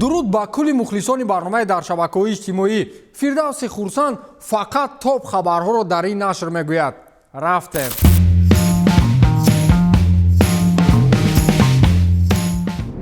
Дуруд ба кулли мухлисони барномаи дар шабакаҳои иҷтимоӣ. Фирдавси Хурсанд фақат топ хабарҳоро дар ин нашр мегӯяд. Рафтем.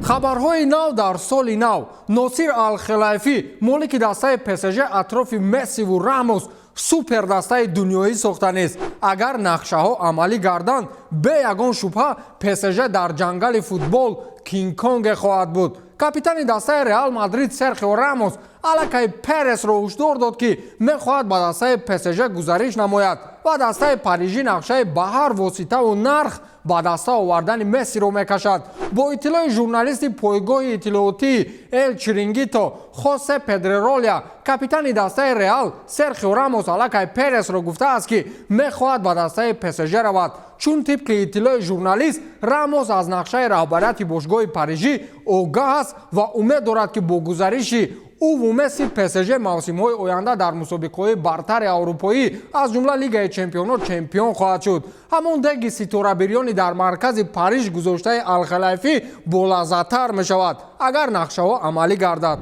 Хабарҳои нав дар соли нав. Носир Алхелайфӣ, молики дастаи ПСЖ, атрофи Мессиву Рамос супердастаи дунёӣ сохтанист. Агар нақшаҳо амалӣ гарданд, бе ягон шубҳа ПСЖ дар ҷангали футбол Кингконге хоҳад буд. Капитани дастаи Реал Мадрид Серхио Рамос аллакай Пересро ҳушдор дод, ки мехоҳад ба дастаи ПСЖ гузариш намояд ва дастаи парижӣ нақшаи ба ҳар воситаву нарх ба даста овардани Мессиро мекашад. Бо иттилои журналисти пойгоҳи иттилоотии Эл Чирингито Хосе Педреролия, капитани дастаи Реал Серхио Рамос аллакай Пересро гуфтааст, ки мехоҳад ба дастаи ПСЖ равад. Чун тибқи иттилои журналист, Рамос аз нақшаи раҳбарияти бошгоҳи парижӣ огаҳ аст ва умед дорад, ки бо гузариши ӯву Месси ПСЖ мавсимҳои оянда дар мусобиқаҳои бартари аврупоӣ, аз ҷумла Лигаи чемпионҳо, чемпион хоҳад шуд. Ҳамон деги ситорабирёни дар маркази Париж гузоштаи Алхалайфӣ болаззаттар мешавад, агар нақшаҳо амалӣ гардад.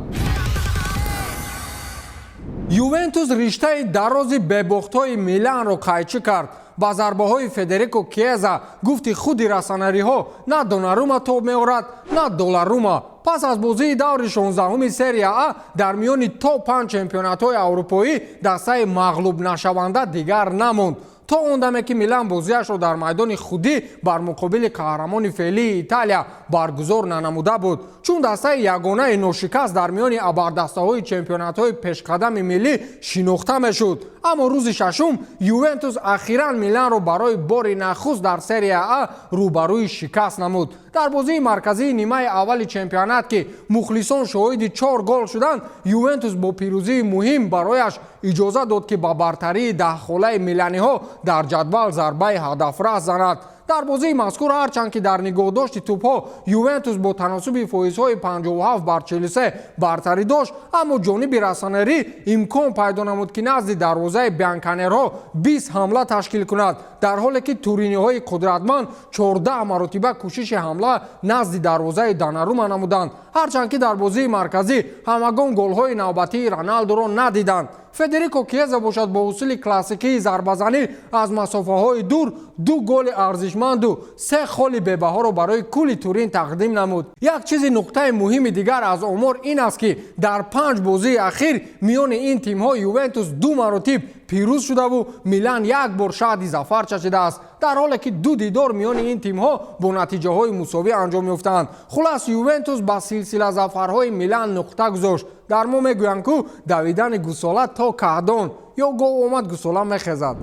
Ювентус риштаи дарози бебохтҳои Миланро қайчӣ кард ба зарбаҳои Федерико Киеза. Гуфти худи расонариҳо, на Донарума тоб меорад, на Доларума. Пас аз бозии даври 16-уми Серия А дар миёни то панҷ чемпионатҳои аврупоӣ дастаи мағлубнашаванда дигар намонд, то он даме ки Милан бозиашро дар майдони худӣ бар муқобили қаҳрамони феълии Италия баргузор нанамуда буд. Чун дастаи ягонаи ношикаст дар миёни абардастаҳои чемпионатҳои пешқадами миллӣ шинохта мешуд. Аммо рӯзи шашум Ювентус ахиран Миланро барои бори нахуст дар Серия А рӯбарӯи шикаст намуд. Дар бозии марказии нимаи аввали чемпионат, ки мухлисон шоҳиди чор гол шуданд, Ювентус бо пирӯзии муҳим барояш иҷоза дод, ки ба бартарии даҳхолаи миланиҳо дар ҷадвал зарбаи ҳадафрас занад. Дар бозии мазкур, ҳарчанд ки дар нигоҳдошти тӯбҳо Ювентус бо таносуби фоизҳои 57 бар 43 бартарӣ дошт, аммо ҷониби россонерӣ имкон пайдо намуд, ки назди дарвозаи бианканеро 20 ҳамла ташкил кунад, дар ҳоле ки туриниҳои қудратманд 14 маротиба кӯшиши ҳамла назди дарвозаи Донарума намуданд. Ҳарчанд ки дар бозии марказӣ ҳамагон голҳои навбатии Роналдуро надиданд, Федерико Киеза бошад бо усули классикии зарбазанӣ аз масофаҳои дур ду голи арзишманду се холи бебаҳоро барои кулли Турин тақдим намуд. Як чизи нуқтаи муҳими дигар аз омор ин аст, ки дар панҷ бозии ахир миёни ин тимҳо Ювентус ду маротиб пирӯз шудаву Милан як бор шаҳди зафар чашидааст, дар ҳоле ки ду дидор миёни ин тимҳо бо натиҷаҳои мусовӣ анҷом ёфтаанд. Хулас, Ювентус ба силсила зафарҳои Милан нуқта гузошт. Дар мо мегӯянд, ку давидани гусола то каҳдон ё гов омад, гусола мехезад.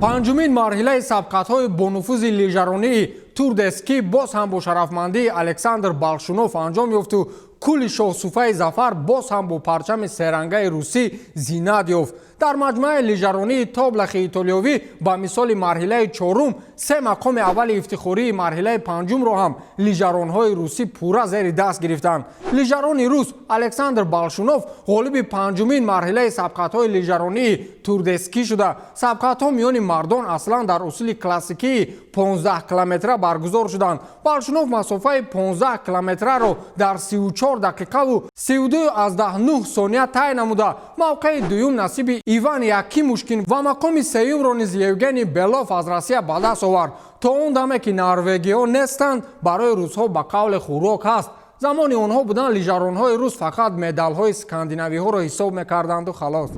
Панҷумин марҳилаи сабқатҳои бонуфузи лижаронии Тур де Ски боз ҳам бо шарафмандии Александр Балшунов анҷом ёфту кулли шоҳсуфаи зафар боз ҳам бо парчами серангаи русӣ зинат ёфт. Дар маҷмӯаи лижаронии Тоблахи итолиёвӣ ба мисоли марҳилаи чорум се мақоми аввали ифтихории марҳилаи панҷумро ҳам лижаронҳои русӣ пурра зери даст гирифтанд. Лижарони рус Александр Балшунов ғолиби панҷумин марҳилаи сабқатҳои лижаронии Тур де Ски шуда. Сабқатҳо миёни мардон аслан дар усули классикии 15 километра баргузор шуданд. Балшунов масофаи 15 километраро дар 34 дақиқаву 32,9 сония тай намуда, мавқеи дуюм насиби Иван Якимушкин ва мақоми сеюмро низ Евгений Белов аз Россия ба даст овард. То он даме ки норвегиҳо нестанд, барои русҳо ба қавле хӯрок ҳаст. Замони онҳо будан, лижаронҳои рус фақат медалҳои скандинавиҳоро ҳисоб мекарданду халос.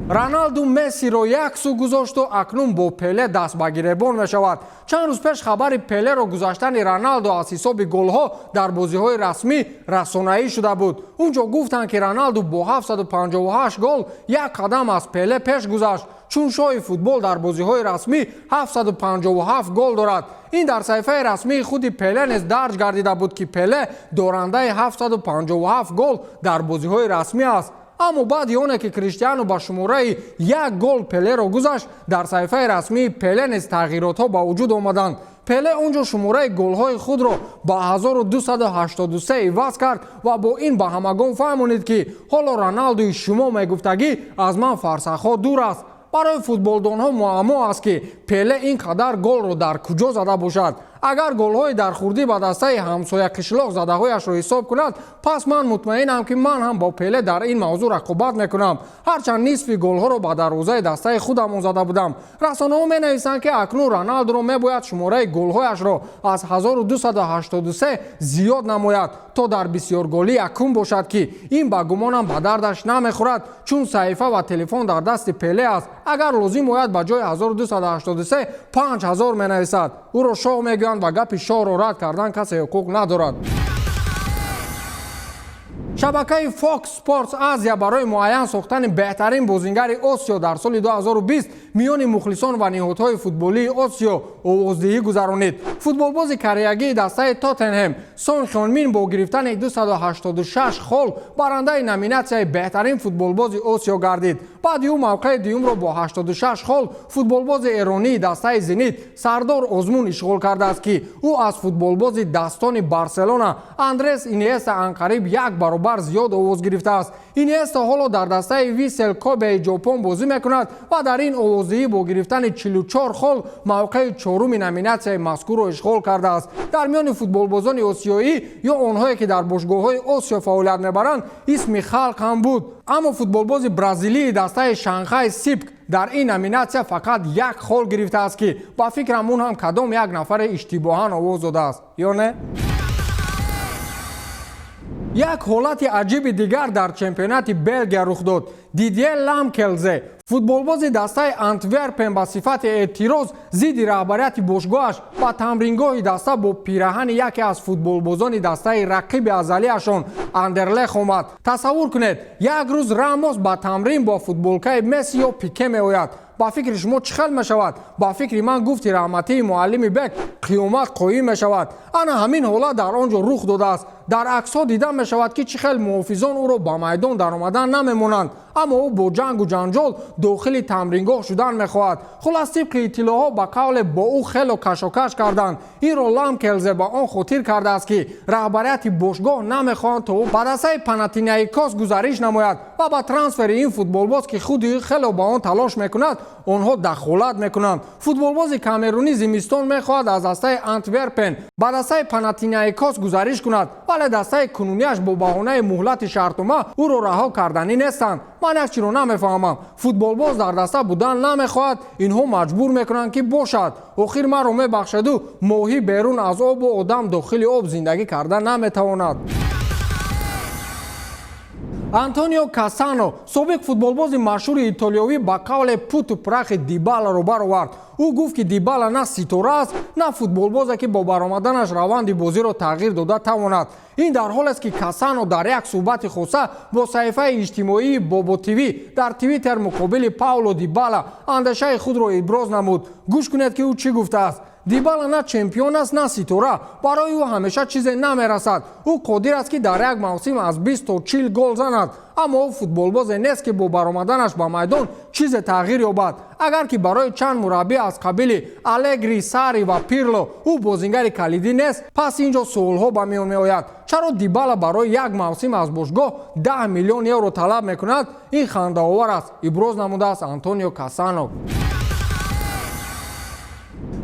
Роналду Мессиро як сӯ гузошту акнун бо Пеле даст ба гиребон мешавад. Чанд рӯз пеш хабари Пелеро гузаштани Роналдо аз ҳисоби голҳо дар бозиҳои расмӣ расонаӣ шуда буд. Унҷо гуфтанд, ки Роналду бо 758 гол як қадам аз Пеле пеш гузашт, чун шоҳи футбол дар бозиҳои расмӣ 757 гол дорад. Ин дар саҳифаи расмии худи Пеле низ дарҷ гардида буд, ки Пеле дорандаи 757 гол дар бозиҳои расмӣ аст. Аммо баъди оне ки Криштиану ба шумораи як гол Пелеро гузашт, дар саҳифаи расмии Пеле низ тағйиротҳо ба вуҷуд омаданд. Пеле он ҷо шумораи голҳои худро ба 1283 иваз кард ва бо ин ба ҳамагон фаҳмонид, ки ҳоло Роналдуи шумо мегуфтагӣ аз ман фарсахҳо дур аст. Барои футболдонҳо муаммо аст, ки Пеле ин қадар голро дар куҷо зада бошад. Агар голҳои дар хурдӣ ба дастаи ҳамсоя қишлоқ задаҳояшро ҳисоб кунад, пас ман мутмаинам, ки ман ҳам бо Пеле дар ин мавзӯъ рақобат мекунам, ҳарчанд нисфи голҳоро ба дарвозаи дастаи худамон зада будам. Расонаҳо менависанд, ки акнун Роналдуро мебояд шумораи голҳояшро аз 1283 зиёд намояд, то дар бисёрголӣ якум бошад, ки ин ба гумонам ба дардаш намехӯрад, чун саҳифа ва телефон дар дасти Пеле аст. Агар лозим ояд, ба ҷои 1283 5000 менависад. Ӯро шоҳ мегӯянд ва гапи шоҳро рад кардан касе ҳуқуқ надорад. Шабакаи Fox Sports Asia барои муайян сохтани беҳтарин бозингари Осиё дар соли 2020 миёни мухлисон ва ниҳодҳои футболии Осиё овоздиҳӣ гузаронид. Футболбози кореягии дастаи Тоттенҳем Сон Хёнмин бо гирифтани 286 хол барандаи номинатсияи беҳтарин футболбози Осиё гардид. Баъди ӯ мавқеи дуюмро бо 86 хол футболбози эронии дастаи Зенит Сардор Озмун ишғол кардааст, ки ӯ аз футболбози дастони Барселона Андрес Иниеста анқариб як баробар зиёд овоз гирифтааст. Иниеста ҳоло дар дастаи Виссел Кобеи Ҷопон бозӣ мекунад ва дар ин овоздиҳӣ бо гирифтани 44 хол мавқеи чоруми номинатсияи мазкурро ишғол кардааст. Дар миёни футболбозони осиёӣ ё онҳое, ки дар бошгоҳҳои Осиё фаъолият мебаранд, исми Халк ҳам буд, аммо футболбози бразилии дастаи Шанхай Сипк дар ин номинатсия фақат як хол гирифтааст, ки ба фикрам, он ҳам кадом як нафаре иштибоҳан овоз додааст ё не. Як ҳолати аҷиби дигар дар чемпионати Белгия рух дод. Дидье Ламкелзе, футболбози дастаи Антверпен, ба сифати эътироз зидди раҳбарияти бошгоҳаш ба тамрингоҳи даста бо пираҳани яке аз футболбозони дастаи рақиби азалиашон Андерлех омад. Тасаввур кунед, як рӯз Рамос ба тамрин бо футболкаи Месси ё Пике меояд. Ба фикри шумо чӣ хел мешавад? Ба фикри ман, гуфти раҳматии муаллими Бек, қиёмат қоим мешавад. Ана ҳамин ҳолат дар он ҷо рух додааст. Дар аксҳо дида мешавад, ки чӣ хел муҳофизон ӯро ба майдон даромадан намемонанд, аммо ӯ бо ҷангу ҷанҷол дохили тамрингоҳ шудан мехоҳад. Хулас, тибқи иттилоъҳо, ба қавле бо ӯ хело кашокаш карданд. Инро Ламкелзе ба он хотир кардааст, ки раҳбарияти бошгоҳ намехоҳанд, то ӯ ба дастаи Панатинаикос гузариш намояд ва ба трансфери ин футболбоз, ки худи ӯ хело ба он талош мекунад, онҳо дахолат мекунанд. Футболбози камерунӣ зимистон мехоҳад аз дастаи Антверпен ба дастаи Панатинаикос гузариш кунад, вале дастаи кунунияш бо баҳонаи муҳлати шартнома ӯро раҳо карданӣ нестанд. Ман як чиро намефаҳмам: футболбоз дар даста будан намехоҳад, инҳо маҷбур мекунанд, ки бошад. Охир маро мебахшеду, моҳӣ берун аз обу одам дохили об зиндагӣ карда наметавонад. Антонио Кассано, собиқ футболбози машҳури итолиёвӣ, ба қавле путу прахи Дибаларо баровард. Ӯ гуфт, ки Дибала на ситора аст, на футболбозе, ки бо баромаданаш раванди бозиро тағйир дода тавонад. Ин дар ҳолест, ки Кассано дар як суҳбати хоса бо саҳифаи иҷтимоии Бобо ТВ дар Твиттер муқобили Пауло Дибала андешаи худро иброз намуд. Гӯш кунед, ки ӯ чӣ гуфтааст: «Дибала на чемпион аст, на ситора. Барои ӯ ҳамеша чизе намерасад. Ӯ қодир аст, ки дар як мавсим аз 20 то 40 гол занад, аммо ӯ футболбозе нест, ки бо баромаданаш ба майдон чизе тағйир ёбад. Агар ки барои чанд мураббӣ аз қабили Алегри, Сари ва Пирло ӯ бозингари калидӣ нест, пас ин ҷо суолҳо ба миён меояд: чаро Дибала барои як мавсим аз бошгоҳ 10 миллион евро талаб мекунад? Ин хандаовар аст», иброз намудааст Антонио Кассано.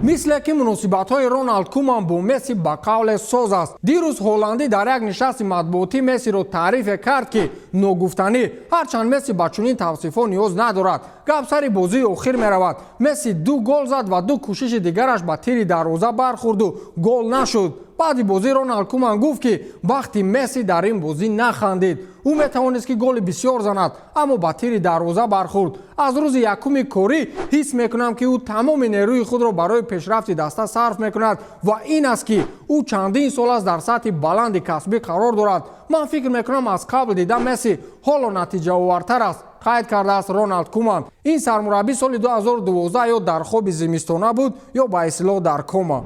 Мисле ки муносибатҳои Роналд Куман бо Месси ба қавле соз аст. Дирӯз ҳолландӣ дар як нишасти матбуотӣ Мессиро таърифе кард, ки ногуфтанӣ, ҳарчанд Месси ба чунин тавсифҳо ниёз надорад. Гап сари бозии охир меравад. Месси ду гол зад ва ду кӯшиши дигараш ба тири дарвоза бархӯрду гол нашуд. Баъди бозӣ Роналд Куман гуфт, ки вақти Месси дар ин бозӣ нахандид. Ӯ метавонист, ки голи бисёр занад, аммо ба тири дарвоза бархӯрд. Аз рӯзи якуми корӣ ҳис мекунам, ки ӯ тамоми нерӯи худро барои пешрафти даста сарф мекунад ва ин аст, ки ӯ чандин сол аст дар сатҳи баланди касбӣ қарор дорад. Ман фикр мекунам, аз қабл дида Месси ҳоло натиҷаовартар аст», қайд кардааст Роналд Куман. Ин сармураббӣ соли 2012 ё дар хоби зимистона буд, ё ба истилоҳ дар кома.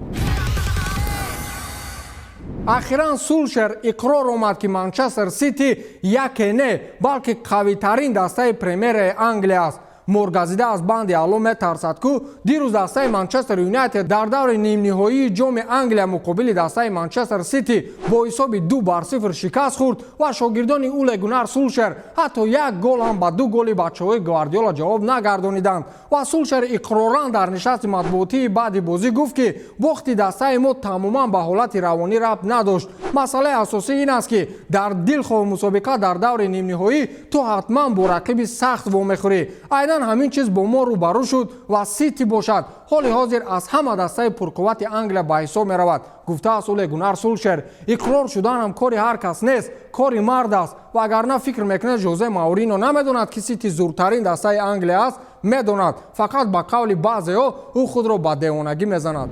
Ахиран Сулшер иқрор омад, ки Манчестер Сити яке не, балки қавитарин дастаи Премьераи Англия аст. Моргазида аз банди Алло метарсад, ку дирӯз дастаи Манчестер Юнайтед дар даври нимниҳоии Ҷоми Англия муқобили дастаи Манчестер Сити бо ҳисоби 2-0 шикаст хӯрд ва шогирдони Уле Гунар Сулшер ҳатто як гол ҳам ба ду голи бачаҳои Гвардиола ҷавоб нагардониданд. Ва Сулшер иқроран дар нишасти матбуотии баъди бозӣ гуфт, ки бохти дастаи мо тамоман ба ҳолати равонӣ рабт надошт. Масъалаи асосӣ ин аст, ки дар дилхоҳ мусобиқа дар даври нимниҳоӣ ту ҳатман бо рақиби сахт вомехӯрӣ. Айнан ҳамин чиз бо мо рӯбарӯ шуд ва Сити бошад, ҳоли ҳозир аз ҳама дастаи пурқуввати Англия ба ҳисоб меравад, гуфтааст Уле Гунар Сулшер. Иқрор шудан ҳам кори ҳар кас нест, кори мард аст. Вагарна фикр мекунад, Жозе Маурино намедонад, ки Сити зуртарин дастаи Англия аст? Медонад, фақат ба қавли баъзеҳо ӯ худро ба девонагӣ мезанад.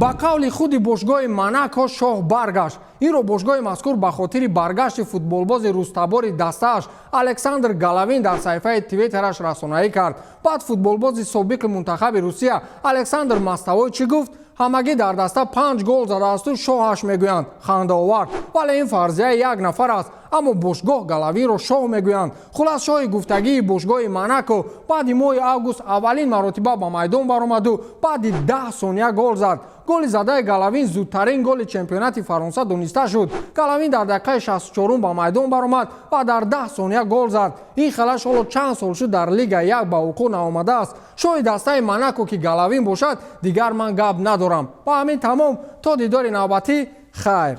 Ба қавли худи бошгоҳи Монако, шоҳ баргашт. Инро бошгоҳи мазкур ба хотири баргашти футболбози рустабори дастааш Александр Головин дар саҳифаи Твиттераш расонаӣ кард. Баъд футболбози собиқи мунтахаби Русия Александр Мостовой чӣ гуфт? Ҳамагӣ дар даста панҷ гол задаасту шоҳаш мегӯянд. Хандаовар, вале ин фарзияи як нафар аст, аммо бошгоҳ Головинро шоҳ мегӯянд. Хулас, шоҳи гуфтагии бошгоҳи Монако баъди моҳи август аввалин маротиба ба майдон баромаду баъди 10 сония гол зад. Голи задаи Головин зудтарин голи чемпионати Фаронса дониста шуд. Головин дар дақиқаи 64-ум ба майдон баромад ва дар 10 сония гол зад. Ин халаш ҳоло чанд сол шуд, дар Лига як ба вуқӯъ наомадааст. Шоҳи дастаи Монако ки Головин бошад, дигар ман гап надорам. Ба ҳамин тамом, то дидори навбатӣ, хайр.